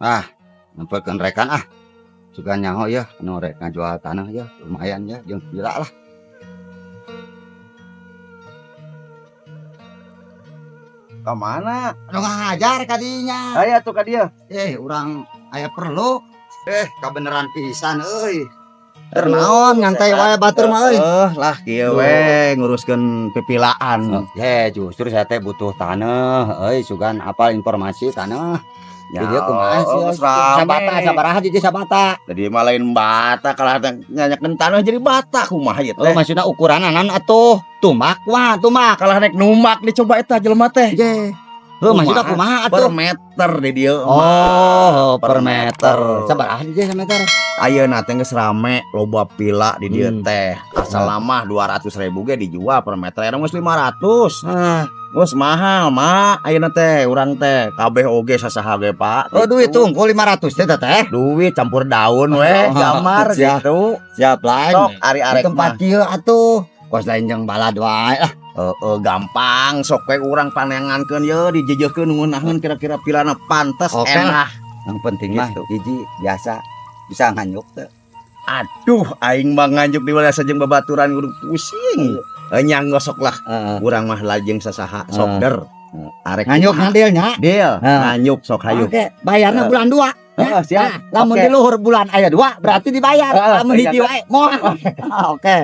Ah, nempelkeun rekan ah. Sugan nyaho ya, nu rek ngajual tanah ya, lumayan ya, jeung vila lah. Ka mana? Anu ngahajar kadinya. Aya tuh ka dieu. Eh, urang aya perlu. Eh, kabeneran pisan euy. Keur naon nyantai wae batur mah euy. Eh, lah kieu we nguruskeun pipilaan. Ye, justru saya teh butuh tanah euy, sugan apal informasi tanah. Ya, Jadi kumaha sih? geus rame. Sabata, sabaraha di sabata. Jadi mah lain bata kalah nyanyakeun tanah jadi bata kumaha ieu Oh, teh. maksudna ukuranan atuh. Tumak wah, tumak. Kalah naik numak dicoba eta jelema teh. Ye. Heuh, maksudna kumaha Per atuh? meter di dieu. Oh, per Per meter. meter. Sabaraha di dieu sameter? Ayeuna teh geus rame loba pila di dieu teh. Asal mah 200 ribu ge dijual per meter. Eta geus 500. Ah, Geus mahal, Mak. Ayeuna teh urang teh kabeh oge sasaha ge, Pak. oh, duit Gitu. tungku 500 teh teh. Duit campur daun we, Oh, gamar siap. gitu. Siap lain. Sok ari Di arek tempat mah. kieu atuh. Kos lain jeung balad wae lah. Heeh, gampang sok we urang paneangankeun ye dijejeukeun ngeunaheun kira-kira pilana pantes Oke enak. Yang penting mah Gitu. hiji biasa bisa nganjuk teh. Aduh, aing mah nganjuk di wilayah jeung babaturan kudu pusing. Nyang gosok lah. Heeh. Urang mah lajeng sasaha sok der. Arek Nganjuk kumaha? ngadilnya. Deal, Heeh. nganjuk sok hayu. Oke, bayarnya bulan 2. Heeh, siap. Nah, lamun Oke. di luhur bulan aya 2 berarti dibayar. Heeh, Lamun hiji wae moal. Oke.